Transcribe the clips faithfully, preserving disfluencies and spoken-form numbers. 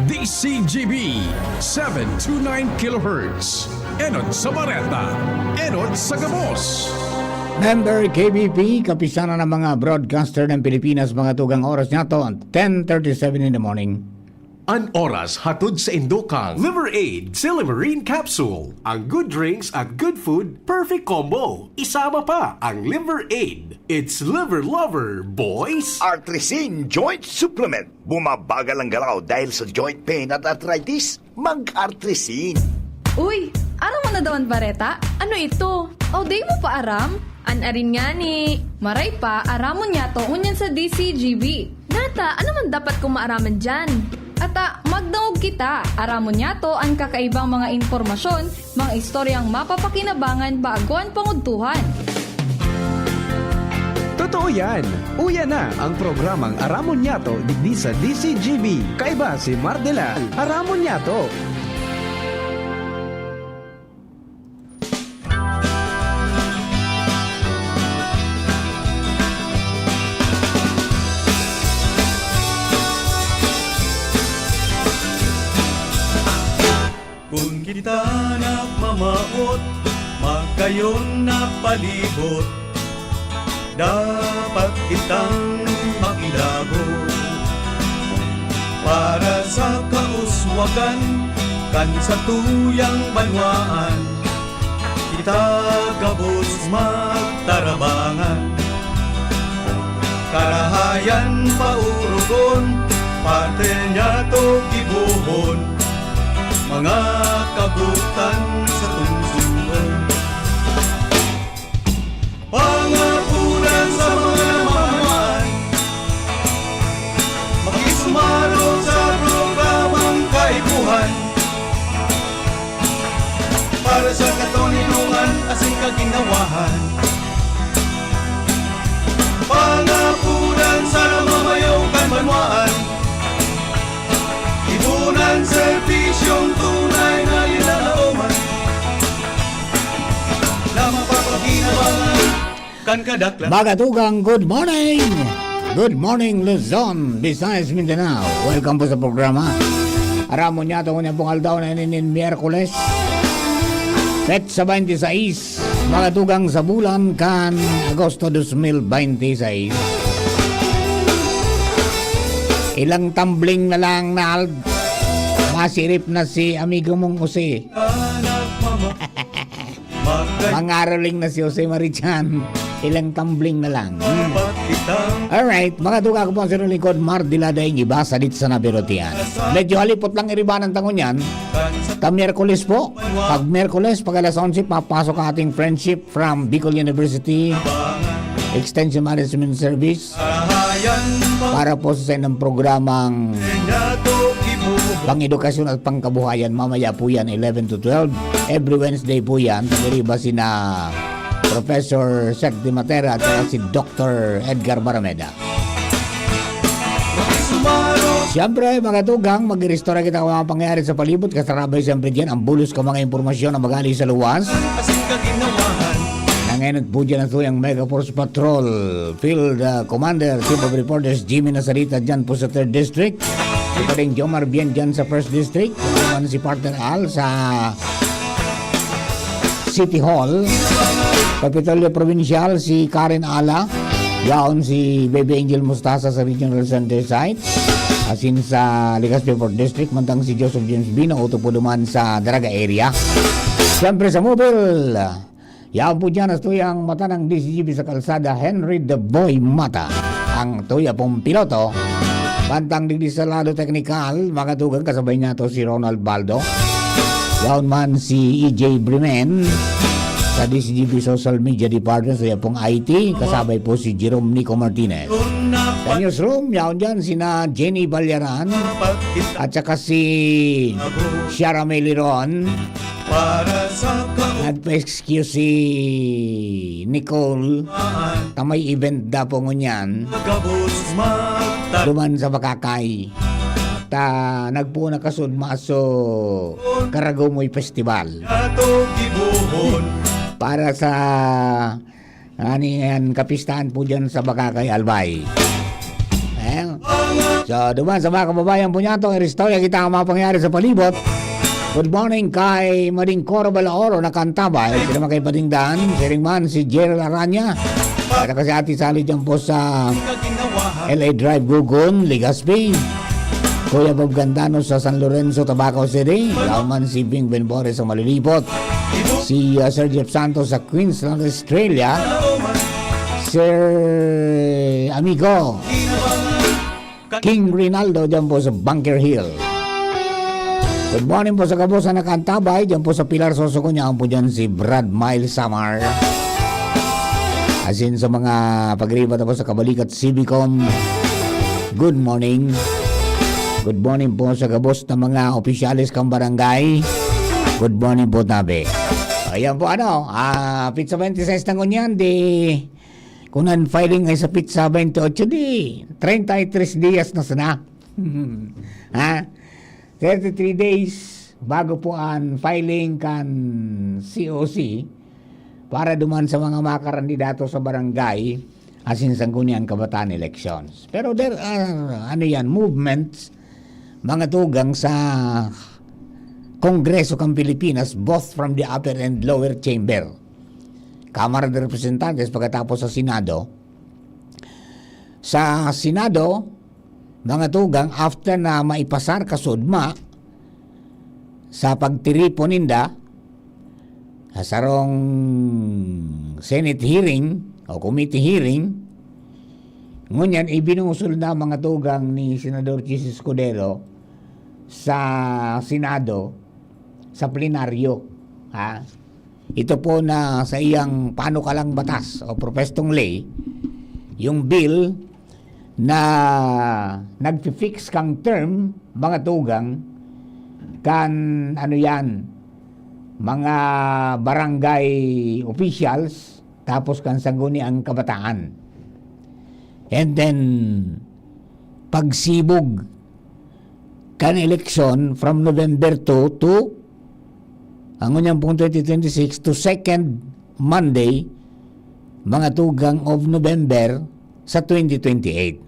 D C G B, seven two nine kilohertz. Enot sa Bareta, enot sa gabos. Member K B P, kapisanan ng mga broadcaster ng Pilipinas, mga tugang, oras niyato, ten thirty-seven in the morning. An oras hatod sa indokang Liver Aid, Silimarin Capsule, ang good drinks at good food, perfect combo. Isama pa ang Liver Aid. It's Liver Lover, boys! Artrisin Joint Supplement. Bumabagal ang galaw dahil sa joint pain at arthritis. Mag-Artrisin. Uy, aram mo na daw an bareta? Ano ito? O, di mo pa aram? An arin ngani, maray pa, aramon niyato ngunyan sa D C G B. Nata, ano man dapat kong maaraman diyan? Ata, magdangog kita. Aramon niyato an kakaibang mga impormasyon, mga istoryang mapapakinabangan bago an pangudtuhan. Totoo yan! Uya na ang programang Aramon Niyato digdi sa D C G B. Kaiba si Mar Delal. Aramon Niyato! Kun kita nagmamawot, magkayon na palibot, dapat kitang makilabot para sa kauswagan kan satuyang banwaan. Kita gabos magtarabangan, karahayan paurugon, parte niyato gibohon, mga kabutan sa tungsungon. Pangapunan sa mga namamayan, makisumaro sa programang Kaipuhan. Para sa katonidongan asin kaginhawahan, pangapunan sa namamayo kan banwaan, ibonan serbisyong tunay na linalaoman, na mapapakinabangan kan kadaklan. Mga tugang, good morning! Good morning, Luzon, Visayas, Mindanao. Welcome po sa programa Aramon Niyato, ngunyan pong aldaw na ini nin Miyerkules, petsa twenty-six, mga tugang, sa bulan kan Agosto dos mil twenty-six. Ilang tumbling na lang, Nald. Masirip na si amigo mong Jose. Mangaroling na si Jose Marichan. Ilang tumbling na lang. Hmm. Alright, mga tugang, ako po ang sirong lingkod, Mar Delal, daing iba sa dit sa nabirotian. Medyo halipot lang iribanan ta ngunyan. Ta Miyerkules po. Pag Miyerkules, pag alas onse, papasok ang ating friendship from Bicol University Extension Management Service. Para po sa saindang programang pang-edukasyon at pangkabuhayan, mamaya po yan, eleven to twelve. Every Wednesday po yan. Nagiriba sina Professor Sec de Matera at saka si Doctor Edgar Barameda. Siyempre, mga tugang, mag-iristora kita ng mga pangyayari sa palibot. Kasarabay, siyempre, dyan ang bulos ka mga impormasyon na magaling sa luwas. Nangenot po dyan ang tuyang Mega Force Patrol Field, ah, Commander, Chief of Reporters, Jimmy Nazarita, dyan po sa Third District. Si Padeng Jomar Bien dyan sa First District. Naman si Partner Al sa City Hall. Kapitolyo Provincial, si Karen Ala. Yaon si Baby Angel Mustasa sa Regional Center Site. Asin sa Legazpi Fourth District, mantang si Joseph James Bino, uto po duman sa Daraga area. Siyempre sa Mobile, yaon po dyan, astoy ang mata ng D C G B sa kalsada, Henry the Boy Mata. Ang tuya pong piloto, bantang digdi sa lado teknikal, mga tugang, kasabay niya to si Ronald Baldo. Yaon man si E J Bremen sa D C G B Social Media Department, sa pong I T, kasabay po si Jerome Nico Martinez. Sa newsroom, yaon dyan sina Jenny Balyaran at saka si Shara Meliron. Nagpa-excuse si Nicole ta may event daw po ngunyan duman sa Bakakay. Ta nagpuon na kasud maso Karagumoy Festival. Para sa, ano yan, kapistahan po dyan sa Bakakay, Albay. Eh? So, So, duman sa mga kababayan po niya, itong istorya kita ang mga pangyayari sa palibot. Good morning kay Mading Cora Balaoro na kantabay. Sila mga kaipatingdan. Siring man si Gerald Aranya. At kasi Ate Sally dyan po sa L A Drive, Gugun, Legazpi. Kuya Bob Gandano sa San Lorenzo, Tabaco City. Yaman si Bing Benbore sa Malilipot. Si uh, Sir Jeff Santos sa Queensland, Australia. Sir Amigo. King Rinaldo dyan po sa Bunker Hill. Good morning po sa gabos na nakantabay dyan po sa Pilar Sosogon. Yaon po dyan si Brad Miles Samar. Asin sa mga pagriba tapos sa Kabalikat Civicom. Good morning. Good morning po sa gabos na mga opisyales kang barangay. Good morning po, tabi. Ayan po, ano, ah, pizza twenty-six na ngunyan, di kung ang filing ay sa pizza twenty-eight, di treinta y tres dias na sana. Ha? Thirty-three days bago po ang filing kan C O C para duman sa mga makarandidato sa barangay asin sangguniang kabataan elections. Pero there are, ano yan, movements, mga tugang sa Kongreso kan Pilipinas, both from the upper and lower chamber. Kamara de Representantes pagkatapos sa Senado. Sa Senado, mga tugang, after na maipasar kasudma sa pagtiripon ninda, sa sarong Senate hearing o committee hearing, ngunyan ibinusol na mga tugang ni Senador Chiz Escudero sa Senado sa plenaryo. Ha? Ito po na sa iyang panukalang batas o propestong ley, yung bill na nagfi-fix kang term, mga tugang, kan ano yan, mga barangay officials, tapos kan sangguniang kabataan. And then, pagsibog kan eleksyon from November two to ang unyang pong twenty twenty-six to second Monday, mga tugang of November sa twenty twenty-eight.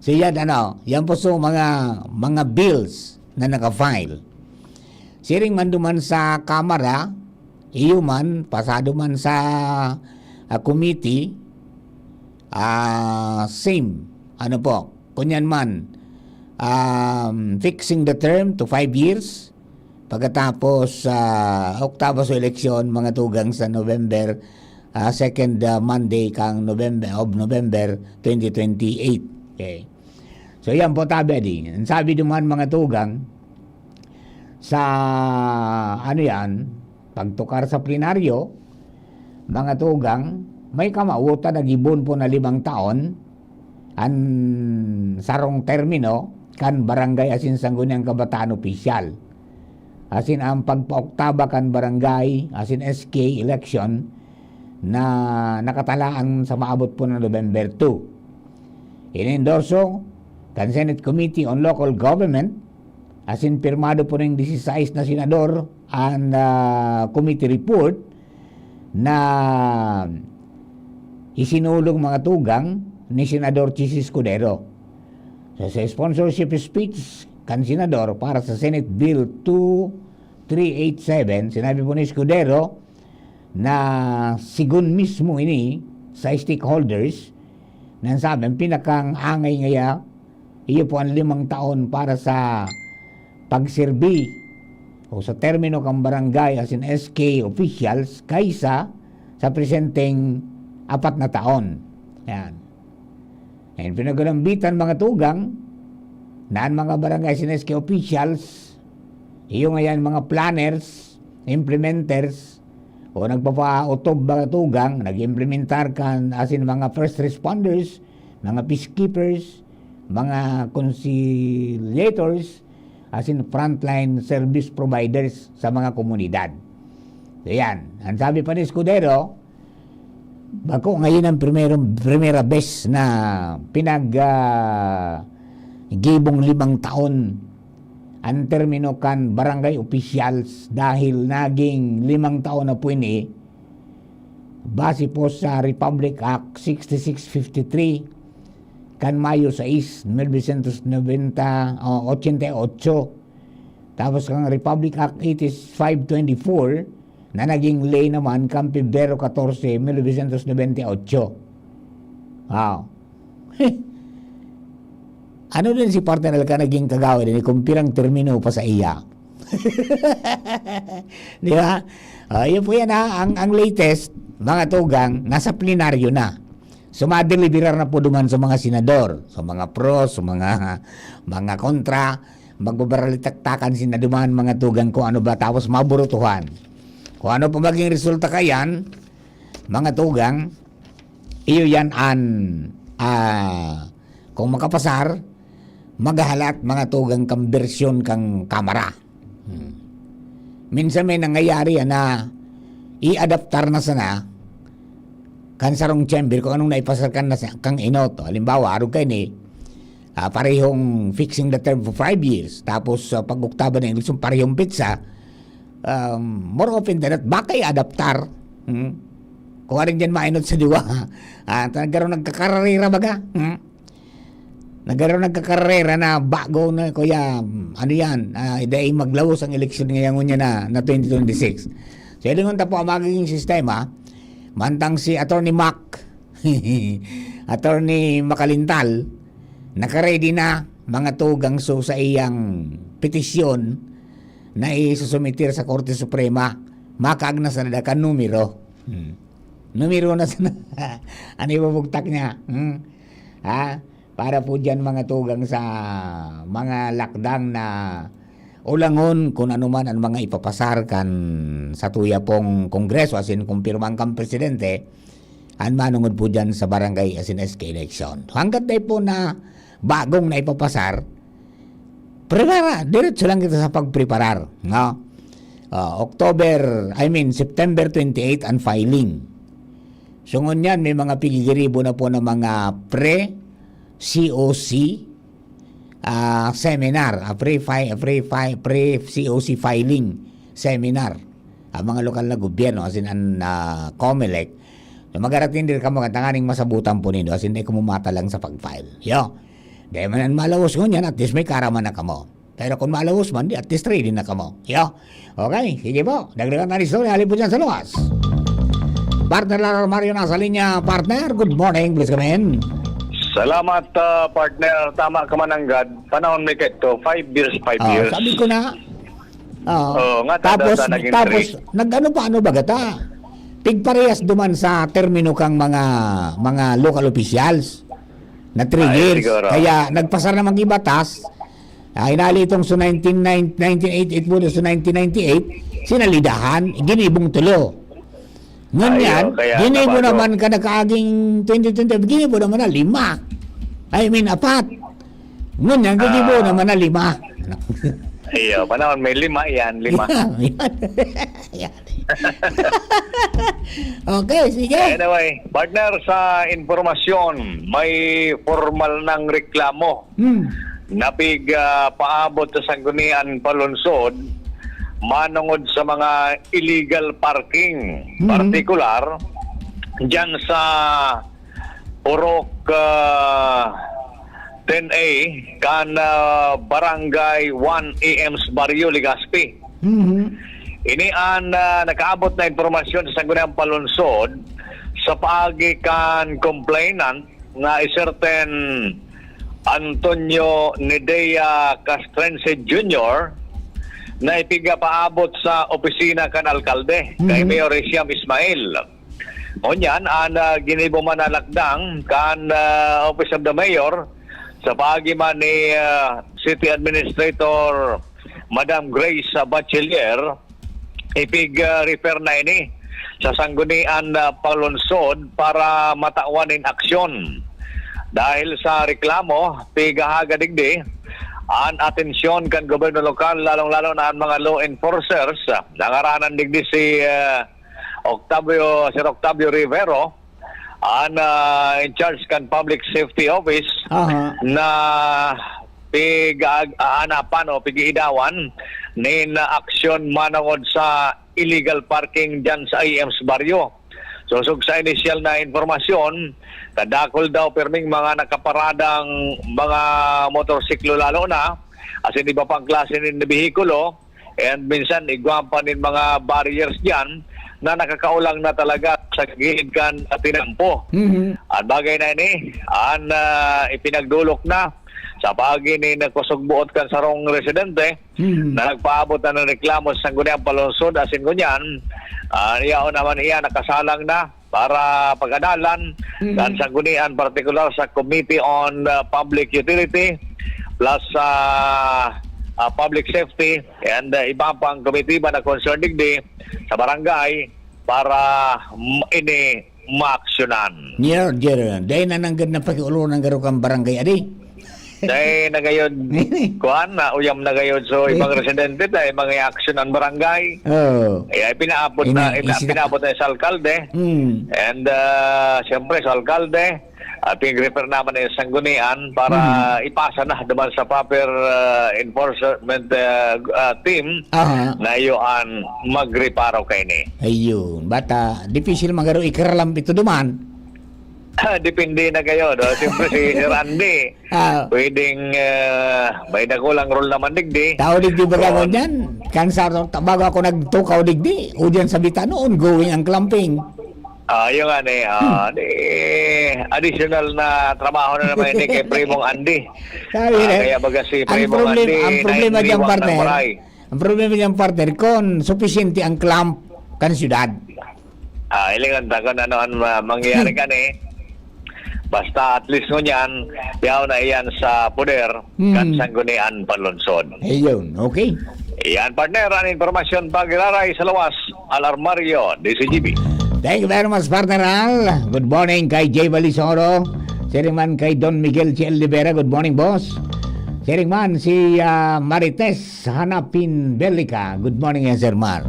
So yan, ano, yan po so mga, mga bills na naka-file. Siring man duman sa Kamara, iyo man, pasado man sa ah, committee, ah, same. Ano po, kunyan man, um, fixing the term to five years, pagkatapos sa oktaba sa eleksyon, mga tugang sa November, ah, second, ah, Monday kang November, of November twenty twenty-eight. Okay. So, yan po, tabi di. Ang sabi duman, mga tugang, sa, ano yan, pagtukar sa plenaryo, mga tugang, may kamawot na nagibon po na limang taon, an sarong termino kan barangay asin sangguniang kabataan opisyal. Asin ang pagpaoktaba kan barangay asin S K election na nakatalaan sa maabot po na November two. Inendorso kan Senate Committee on Local Government, asin pirmado po ning dieciséis na senador an, ah, committee report na isinulong mga tugang ni Senador Chiz Escudero. So, sa sponsorship speech kan Senador para sa Senate Bill two three eight seven, sinabi po ni Escudero na sigon mismo ini sa stakeholders na sabi, ang pinakang angay ngaya, iyo po ang limang taon para sa pagserbi o sa termino kan barangay asin S K officials kaysa sa presenteng apat na taon. Yan. And pinagalambitan mga tugang na ang mga barangay asin S K officials, iyo ngayan mga planners, implementers, o nagpapautob mga tugang, nag-implementar kan asin mga first responders, mga peacekeepers, mga conciliators, asin frontline service providers sa mga komunidad. So, yan. Ang sabi pa ni Escudero, bako ngayon ang primero, primera bes na pinag, ah, gibong limang taon ang termino kan barangay officials dahil naging limang taon na po ini base po sa Republic Act sixty-six fifty-three kan Mayo sais, mil novecientos noventa, o, ochenta y ocho. Tapos kan Republic Act eighty-five twenty-four, na naging ley naman kan Pebrero katorse, mil novecientos noventa y ocho. Wow. Ano din si Partner Alca naging kagawad ni kung pirang termino pa sa iya? Di ba? Ah, yun po yan, ha. Ang, ang latest, mga tugang, nasa plenaryo na. So, madeliberar na po duman sa mga senador, sa mga pro, sa mga, mga kontra, magbabaralitaktakan sila duman, mga tugang, kung ano ba, tapos maburutuhan. Kung ano pa maging resulta kayan, mga tugang, iyo yan an, ah, kung makapasar, maghahalat, mga tugang, kang bersyon kang Kamara. Hmm. Minsan may nangyayari yan na i-adaptar na sana kan sarong chamber kung anong naipasar kan na sa, kang inot. Halimbawa, arog kayo ni, ah, parehong fixing the term for five years. Tapos, ah, pag-oktaban ng eleksyon, parehong petsa. Um, more often than not, baka i-adaptar. Hmm? Kung aring dyan mainot sa diwa. Ah, talagang nagkakararira baga. Hmm? Nagkaroon, nagkakarera na bago na, kuya, ano yan, ah, dai maglawos ang eleksyon ngayong unya na, na twenty twenty-six. So, ilingon ta po ang magiging sistema, mantang si Attorney Mac, Attorney Macalintal, nakaready na, mga tugang, so, sa iyang petisyon na isusumitir sa Korte Suprema, makaagnas na daw kan numero. Hmm. Numero na sana. Ano ibubugtak niya? Hmm? Ha? Para po diyan, mga tugang, sa mga lakdang na ulangon kung ano man ang mga ipapasar kan sa tuya pong Kongreso, as in, kung pirmahan kang presidente, an manungod po diyan sa barangay as in S K election. Hanggat dai po na bagong na ipapasar, prepara, diretso lang kita sa pagpreparar, no? Ah, October, I mean, September twenty-eight ang filing. So, ngunyan, may mga pigigiribo na po ng mga pre-C O C, ah, seminar, ah, pre-fi-, pre-fi-, pre-C O C filing seminar. Ang mga lokal na gobyerno, as in, ang, ah, Comelec, na mag-aratindi kamo kan tanganing masabutan po nindo, as in, dai kamo matalang sa pag-file. Yo. Dai man ang malawos ngunyan, at least may karaman na kamo. Pero kung malawos man, di, at least ready na kamo. Yo. Okay, sige po. Dagdagan na istorya, halin po dyan sa luwas. Partner Laro Mario nasa linya. Partner, good morning. Please come in. Salamat, ah, partner. Tama ka, Mananggad. Panahon may kaito. Five years, five Ah, years. Sabi ko na. Ah, Oo, nga, tapos, tada sa naging tapos, three. Nag-ano pa, ano ba gata? Pigparehas duman sa termino kang mga, mga local officials na three Ay, years. Siguro. Kaya nagpasar naman ki batas, ah, inali itong so nineteen nine, nineteen eighty-eight po, so nineteen ninety-eight, sinalidahan, ginibong tulo. Ngunyan, Ayo, kaya ginibo nabago. Naman kada kaaging twenty twenty, ginibo naman na lima. I mean, apat. Ngunyan, ginibo Ah. Naman na lima. Iyo, panahon may lima yan, lima. Yan. Okay, sige. Anyway, partner, sa impormasyon, may formal ng reklamo Hmm. na pig, ah, paabot sa Sangguniang Panlungsod manongod sa mga illegal parking. Hmm. Partikular, dyan sa Purok, ah, ten A, kan, ah, Barangay one A M sa Barrio Legazpi. Mhm. Ini an, ah, nakaabot na impormasyon sa Sangguniang Panlungsod sa paagi kan complainant na si certain Antonio Nedea Castrense Junior na ipigapaabot sa opisina kan alkalde, kay Mhm. Mayor Hisham Ismail. Ngunyan, an, ah, ginibo man na lakdang kan, ah, Office of the Mayor sa paagi man ni, ah, City Administrator Madam Grace, ah, Bachelier, ipig, ah, refer na ini sa Sangguniang, ah, Panlungsod para matawan nin aksyon. Dahil sa reklamo, pigahaga digdi an atensyon kan gobyerno lokal, lalong-lalo na an mga law enforcers. Nangaranan digdi si, ah, Octavio, Sir Octavio Rivero, an, ah, in charge kan Public Safety Office Aha. na pig-aanapan o pig-iidawan nin aksyon manongod sa illegal parking diyan sa A M sa Barrio. Sosog sa inisyal na impormasyon, kadakol daw pirming mga nakaparadang mga motorsiklo lalo na, asin iba pang klase nin behikulo, and minsan igwa pa nin mga barriers diyan na nakakaulang na talaga sa gilid kan tinampo. Mhm. An bagay na ini, an, ah, ipinagdolok na sa paagi nin kusog buot kan sarong residente Mhm. na nagpaabot na nin reklamo sa Sangguniang Panlungsod, asin ngunyan, ah, yaon naman iyan nakasalang na para pag-adalan Mhm. kan Sanggunian, partikular sa Committee on, ah, Public Utility plus sa, ah, Public Safety and, ah, iba pang komitiba na concerned digdi sa barangay para, mm, ini maaksyonan. Nya, General, dai na nanggad na pakiulonan garo kan barangay adi. Dai na gayod, kuan na, uyam na gayod. So, Eh. ibang residente, dai mga aksyon ang barangay. Oo. Kaya pinaabot Ini-, na, ina-, isina- pinaabot na sa alkalde. Hmm. And, ah, siyempre, sa alkalde, at pinag-refer naman na yung sanggunian para Hmm. ipasa na naman sa proper, ah, enforcement, ah, ah, team Aha. na iyo ang magreparo kaini. Ayun. Bata, difícil magaro ikarlam ito duman. Ah, depende na kayo, no? Siyempre, si Sir Andy, Ah. pwedeng, ah, may dakulang role naman digdi. Tao digdi ba Kung ka ngunyan? Kan sa, bago ako nagtukaw digdi, o diyan sa Bitano, ongoing ang clamping. Ah, yun nga, ni, ah, Hmm. di, additional na trabaho na naman ini kay Primong Andy. Sabi Ah, na, kaya baga si ang Primong problem-, Andy, ang problema dyan, nainiwang ng partner, maray. Ang problema dyan, partner, kung supisyente ang clamp kan syudad. Ah, hilingan ta kung ano ang ma-, mangyayari Hmm. kan, eh. Basta at least ngunyan, yaon na iyan sa poder, Hmm. kan Sanggunian Panlungsod. Ayun, okay. Iyan, partner, ang impormasyon pag-iraray sa lawas, Alarmario, D C G B. Thank you very much, partner Al. Good morning kay Jay Balisoro. Siring man kay Don Miguel G L Rivera. Good morning, boss. Siring man si, ah, Marites Hanapin Belica. Good morning, yan, Sir Mar.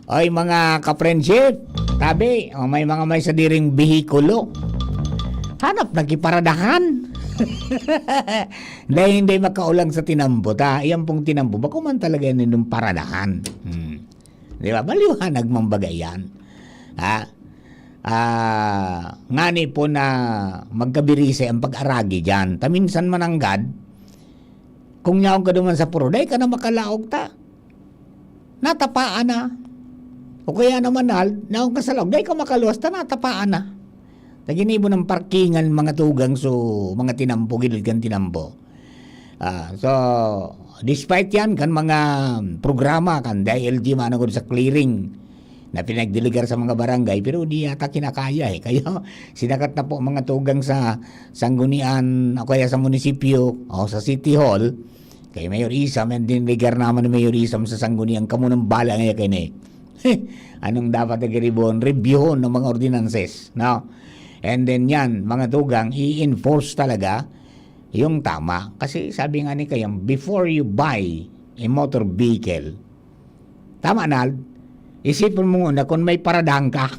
Oy, mga ka-friendship, tabi, o may mga may sadiring behikulo. Hanap na kiparadahan. Dahil hindi makaulang sa tinampo, ta, iyan pong tinampo, bako man talaga yan yung paradahan. Hmm. Di ba? Maliwanag mang bagay yan. Ha? Ah, ngani po na magkabirisay ang pag-aragi dyan. Ta minsan mananggad, kung yaon ka duman sa puro, dai ka na makalaog ta. Natapaan na. O kaya naman, hal-, naon ka sa laog, dai ka makaluwas ta, natapaan na. Ta ginibo ng parkingan, mga tugang, so, mga tinampo, gilid kan tinampo. Ah, so, despite yan, kan mga programa, kan D I L G, managod sa clearing, na pinagdelegar sa mga barangay, pero di yata kinakaya, eh. Kaya, sinakat na po mga tugang sa sanggunian, o kaya sa munisipyo, o sa City Hall, kay Mayor Isam, and dinelegar naman ni Mayor Isam sa sanggunian, kamo nang bala ngayon kayo na, eh. Anong dapat na giribuhon? Reviewhon ng mga ordinances, no? And then yan, mga tugang, i-enforce talaga yung tama. Kasi sabi nga ni Kayang, before you buy a motor vehicle, tama, Nald? Isipon mo muna kung may paradahan ka.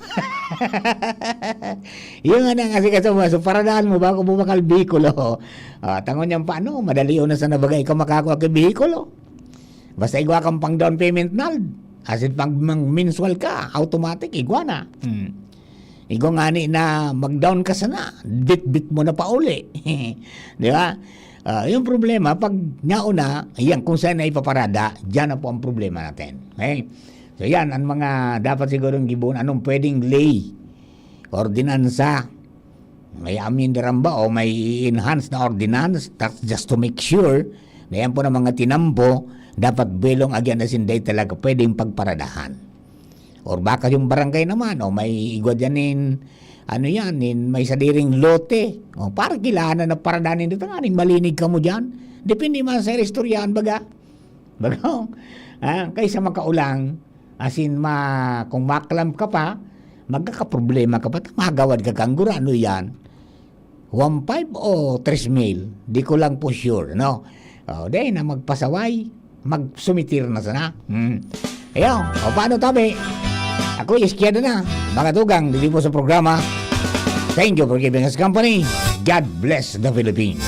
Yung nga na nga, sige, so, so, paradahan mo bago mo makal bihikulo. Ah, tangon niyang paano, madali yun na sa nabagay ka makakuha kay bihikulo. Basta igwa kang pang down payment, Nald. Asin pag mang-, mensual ka, automatic, igwa na. Hmm. Igwa ngani na mag-down ka sana, bitbit mo na pauli. Di ba? Ah, yung problema, pag nauna, yan, kung saan na ipaparada, dyan na po ang problema natin. Okay? So, yan, ang mga dapat sigurong gibohon, anong pwedeng ley, ordinansa, may amendar ba o may i-enhance na ordinance, that's just to make sure na yan po na mga tinampo, dapat belong agyan na sinday talaga pwedeng pagparadahan. Or baka yung barangay naman, o may igwa dyan nin, ano yan, nin may sadiring lote. O, para kailangan na paradahan dito, nga nin malinig ka mo dyan. Depende man sa istoryahan, baga. Baga, ah, kaysa makaulang, asin ma-, kung maklam ka pa, magkakaproblema ka pa, magawad ka kanggura, ano yan? One five o tres mil? Di ko lang po sure, no? O, di na magpasaway, magsumitir na sana. Hmm. Ayun, o paano, tabi? Ako, iskiyada na. Mga tugang, dito po sa programa. Thank you for giving us company. God bless the Philippines.